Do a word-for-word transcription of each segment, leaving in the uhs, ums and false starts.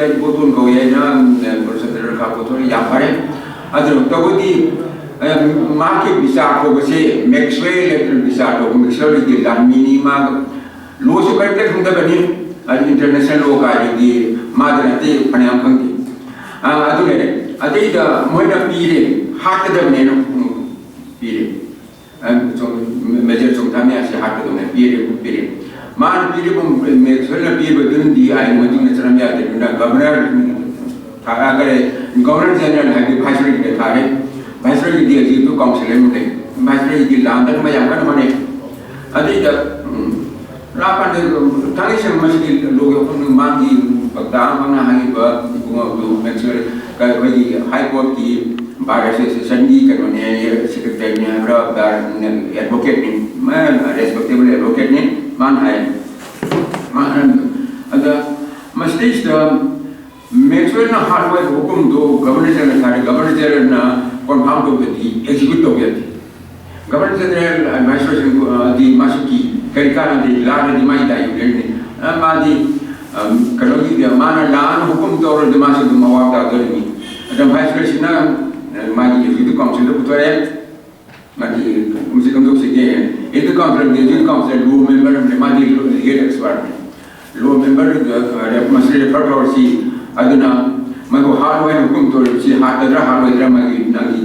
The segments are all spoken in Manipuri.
ꯏꯕꯣꯇꯣꯟ ꯀꯧꯏ ꯍꯥꯏꯅ, ꯎꯝ, ꯄ꯭ꯔꯣꯐꯦꯁꯔ ꯗꯔꯀꯥꯔ ꯄꯣꯊꯣꯔꯤ, ꯌꯥꯝ ꯐꯔꯦ꯫ ꯑꯗꯨꯅ ꯇꯧꯕꯗꯤ, ꯑ, ꯃꯍꯥꯛꯀꯤ ꯕꯤꯆꯥꯔ ꯀꯧꯕꯁꯦ ꯃꯦꯛꯁꯋꯦꯜ ꯂꯦꯇ꯭ꯔꯟ ꯕꯤꯆꯥꯔ ꯀꯧꯕ, ꯃꯦꯛꯁꯋꯦꯜꯒꯤ ꯂꯥꯟꯃꯤꯅꯤ꯫ ꯃꯥꯒ ꯂꯣꯁꯨ ꯀꯔꯤꯝꯇ ꯈꯪꯗꯕꯅꯤ, ꯑꯗꯨ ꯏꯟꯇꯔꯅꯦꯁꯅꯦꯜ ꯂꯣ ꯀꯥꯏꯗꯨꯗꯤ ꯃꯥꯗ ꯅꯠꯇꯦ, ꯐꯅꯌꯥꯝ ꯈꯪꯗꯦ꯫ ꯑ, ꯑꯗꯨ ꯂꯩꯔꯦ꯫ ꯑꯇꯩꯗ ꯃꯣꯏꯅ ꯄꯤꯔꯦ, ꯍꯥꯠꯀꯗꯕꯅꯦꯅ, ꯎꯝ, ꯄꯤꯔꯦ꯫ ꯑ, ꯆꯣꯡ-, ꯃꯦꯖꯔ ꯆꯣꯡꯊꯥꯃꯤꯌꯥꯁꯦ ꯍꯥꯠꯀꯗꯕꯅꯦ, ꯄꯤꯔꯦ, ꯄꯤꯔꯦ꯫ ꯃꯥꯅ ꯄꯤꯔꯤꯕ, ꯃꯦꯛꯁꯋꯦꯜꯅ ꯄꯤꯔꯤꯕꯗꯨꯅꯗꯤ ꯑꯥꯏꯟ ꯃꯇꯨꯡ ꯏꯟꯅ ꯆꯠꯅꯕ ꯌꯥꯗꯦ꯫ ꯑꯗꯨꯅ ꯒꯚꯔꯅꯔ ꯊꯥ-, ꯀꯔꯤ, ꯒꯚꯔꯅꯔ ꯖꯦꯅꯔꯦꯜ ꯍꯥꯏꯕꯗꯤ ꯚꯥꯏꯁꯔꯣꯏꯒꯤꯗ ꯊꯥꯔꯦ꯫ ꯚꯥꯏꯁꯔꯣꯏꯒꯤꯗꯤ ꯍꯧꯖꯤꯛꯇꯨ ꯀꯥꯎꯟꯁꯤꯜ ꯑꯃ ꯂꯩ꯫ ꯚꯥꯏꯁꯔꯣꯏꯒꯤꯗꯤ ꯂꯥꯟꯗꯅꯕ ꯌꯥꯝ ꯀꯟꯅ ꯍꯣꯠꯅꯩ꯫ ꯑꯗꯩꯗ, ꯎꯝ, ꯂꯥꯛꯀꯥꯟꯗ, ꯎꯝ, ꯊꯥꯡꯒꯩ ꯁꯦꯡꯅ ꯃꯁꯤꯒꯤ ꯂꯣꯒꯤ ꯋꯥꯐꯝꯗꯨ ꯃꯥꯒꯤ ꯄꯥꯎꯇꯥꯛ ꯑꯃꯅ ꯍꯥꯏꯔꯤꯕ ꯏꯕꯨꯡꯉꯣꯗꯨ ꯃꯦꯛꯁꯋꯦꯜ, ꯑꯩꯈꯣꯏꯒꯤ ꯍꯥꯏ ꯀꯣꯔꯠꯀꯤ ꯕꯥꯔ ꯑꯦꯁꯣꯁꯤꯌꯦꯁꯟꯒꯤ ꯀꯩꯅꯣꯅꯦ, ꯁꯦꯀ꯭ꯔꯦꯇꯔꯤꯅꯦ ꯍꯥꯏꯕ꯭ꯔꯥ, ꯕꯥꯔ ꯑꯦꯗꯚꯣꯀꯦꯠꯅꯤ, ꯃꯥ ꯔꯦꯁꯄꯦꯛꯇꯦꯕꯜ ꯑꯦꯗꯚꯣꯀꯦꯠꯅꯤ꯫ ꯃꯥꯅ ꯍꯥꯏ, ꯃꯥꯅ, ꯑꯗ ꯃꯁꯤꯗꯩꯁꯤꯗ ꯃꯦꯛꯁꯋꯦꯜꯅ ꯍꯥꯠꯂꯣ ꯍꯥꯏꯕ ꯍꯨꯀꯨꯝꯗꯣ ꯒꯚꯔꯅꯔ ꯖꯦꯅꯔꯦꯜ ꯊꯥꯔꯦ, ꯒꯚꯔꯅꯔ ꯖꯦꯅꯔꯦꯜꯅ ꯀꯣꯟꯐꯥꯔꯝ ꯇꯧꯗ꯭ꯔꯗꯤ ꯑꯦꯛꯖꯤꯀ꯭ꯌꯨꯠ ꯇꯧꯕ ꯌꯥꯗꯦ꯫ ꯒꯚꯔꯅꯔ ꯖꯦꯅꯔꯦꯜ ꯑꯦꯗꯚꯥꯏꯁꯔꯁꯤꯡ, ꯑ, ꯗꯤ ꯃꯥꯁꯨ ꯀꯤ, ꯀꯔꯤ ꯀꯥꯟꯅꯗꯦ, ꯂꯥꯟꯅꯗꯤ ꯃꯥꯒꯤ ꯗꯥꯏ ꯌꯧꯗꯣꯏꯅꯤ꯫ ꯑ, ꯃꯥꯗꯤ, ꯑꯝ, ꯀꯩꯅꯣꯒꯤ, ꯃꯥꯅ ꯂꯥꯟꯅ ꯍꯨꯀꯨꯝ ꯇꯧꯔꯗꯤ ꯃꯥꯁꯨ ꯑꯗꯨꯝ ꯑꯋꯥꯕ ꯇꯥꯗꯣꯔꯤꯅꯤ꯫ ꯑꯗ ꯚꯥꯏꯁꯔꯁꯤꯅ, ꯑ, ꯃꯥꯒꯤ ꯑꯦꯛꯖꯤꯀ꯭ꯌꯨꯇꯤꯚ ꯀꯥꯎꯟꯁꯤꯜꯗ ꯄꯨꯊꯣꯔꯛꯑꯦ꯫ ꯃꯥꯒꯤ ꯃꯁꯤ ꯀꯝꯗꯧꯁꯤꯒꯦ? ꯑꯦꯛꯖꯤꯀ꯭ꯌꯨꯇꯤꯚ ꯀꯥꯎꯟꯁꯤꯜ, ꯑꯦꯛꯖꯤꯀ꯭ꯌꯨꯇꯤꯚ ꯀꯥꯎꯟꯁꯤꯜ ꯂꯣ ꯃꯦꯝꯕꯔ ꯑꯃꯅꯦ, ꯃꯥꯗꯤ ꯂꯤꯒꯦꯜ ꯑꯦꯛꯁꯄꯔꯠꯅꯤ꯫ ꯂꯣ ꯃꯦꯝꯕꯔ, ꯑ, ꯃꯁꯤ ꯔꯦꯐꯔ ꯇꯧꯔꯁꯤ꯫ ꯑꯗꯨꯅ ꯃꯗꯨ ꯍꯥꯠꯂꯣ ꯍꯥꯏꯅ ꯍꯨꯀꯨꯝ ꯇꯧꯔꯤꯕꯁꯤ ꯍꯥꯠꯀꯗ꯭ꯔꯥ ꯍꯥꯠꯂꯣꯏꯗ꯭ꯔꯥ ꯃꯥꯒꯤ, ꯅꯪꯒꯤ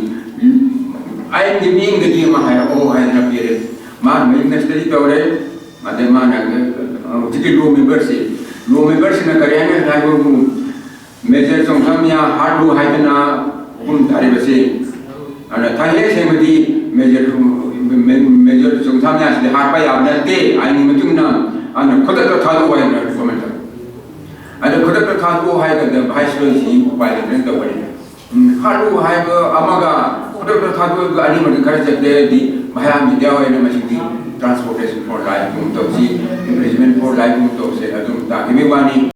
ꯑꯥꯏꯟꯒꯤ ꯃꯤꯡꯗꯒꯤ ꯑꯃ ꯍꯥꯏꯔꯛꯑꯣ ꯍꯥꯏꯗꯅ ꯄꯤꯔꯦ꯫ ꯃꯥꯅ ꯃꯌꯨꯝꯗ ꯁ꯭ꯇꯗꯤ ꯇꯧꯔꯦ꯫ ꯑꯗꯩ ꯃꯥꯅ, ꯑ, ꯍꯧꯖꯤꯛꯀꯤ ꯂꯣ ꯃꯦꯝꯕꯔꯁꯤ, ꯂꯣ ꯃꯦꯝꯕꯔꯁꯤꯅ ꯀꯔꯤ ꯍꯥꯏꯅ ꯍꯥꯏꯕꯕꯨ, ꯃꯦꯖꯔ ꯆꯣꯡꯊꯥꯃꯤꯌꯥ ꯍꯥꯠꯂꯨ ꯍꯥꯏꯗꯅ ꯍꯨꯀꯨꯝ ꯊꯥꯔꯤꯕꯁꯤ, ꯑꯗꯨꯅ ꯊꯥꯡꯒꯩ ꯁꯦꯡꯕꯗꯤ ꯃꯦꯖꯔ, ꯃꯦ-, ꯃꯦꯖꯔ ꯆꯣꯡꯊꯥꯃꯤꯌꯥꯁꯤꯗꯤ ꯍꯥꯠꯄ ꯌꯥꯕ ꯅꯠꯇꯦ, ꯑꯥꯏꯟꯒꯤ ꯃꯇꯨꯡ ꯏꯟꯅ, ꯑꯗꯨꯅ ꯈꯨꯗꯛꯇ ꯊꯥꯗꯣꯛꯑꯣ ꯍꯥꯏꯅ ꯔꯤꯀꯃꯦꯟ ꯇꯧꯏ꯫ ꯑꯗ ꯈꯨꯗꯛꯇ ꯊꯥꯗꯣꯛꯑꯣ ꯍꯥꯏꯔꯒꯅ ꯚꯥꯏꯁꯔꯣꯏꯁꯤ ꯎꯄꯥꯏ ꯂꯩꯇꯅ ꯇꯧꯕꯅꯤ꯫ ꯎꯝ, ꯍꯥꯠꯂꯨ ꯍꯥꯏꯕ ꯑꯃꯒ ꯈꯨꯗꯛꯇ ꯊꯥꯗꯣꯛꯑꯒ ꯑꯅꯤꯃꯛꯇꯤ ꯈꯔ ꯆꯠꯂꯦ ꯍꯥꯏꯗꯤ ꯃꯌꯥꯝ ꯃꯤꯗꯤꯌꯥ ꯑꯣꯏꯅ ꯃꯁꯤꯗꯤ ꯇ꯭ꯔꯥꯟꯁꯄꯣꯔꯇꯦꯁꯟ ꯐꯣꯔ ꯂꯥꯏꯐ ꯀꯨꯝ ꯇꯧꯁꯤ, ꯏꯝꯄ꯭ꯔꯤꯖꯟꯃꯦꯟ ꯐꯣꯔ ꯂꯥꯏꯐ ꯀꯨꯝ ꯇꯧꯁꯦ ꯑꯗꯨꯝ ꯇꯥꯈꯤꯕꯒꯤ ꯋꯥꯅꯤ꯫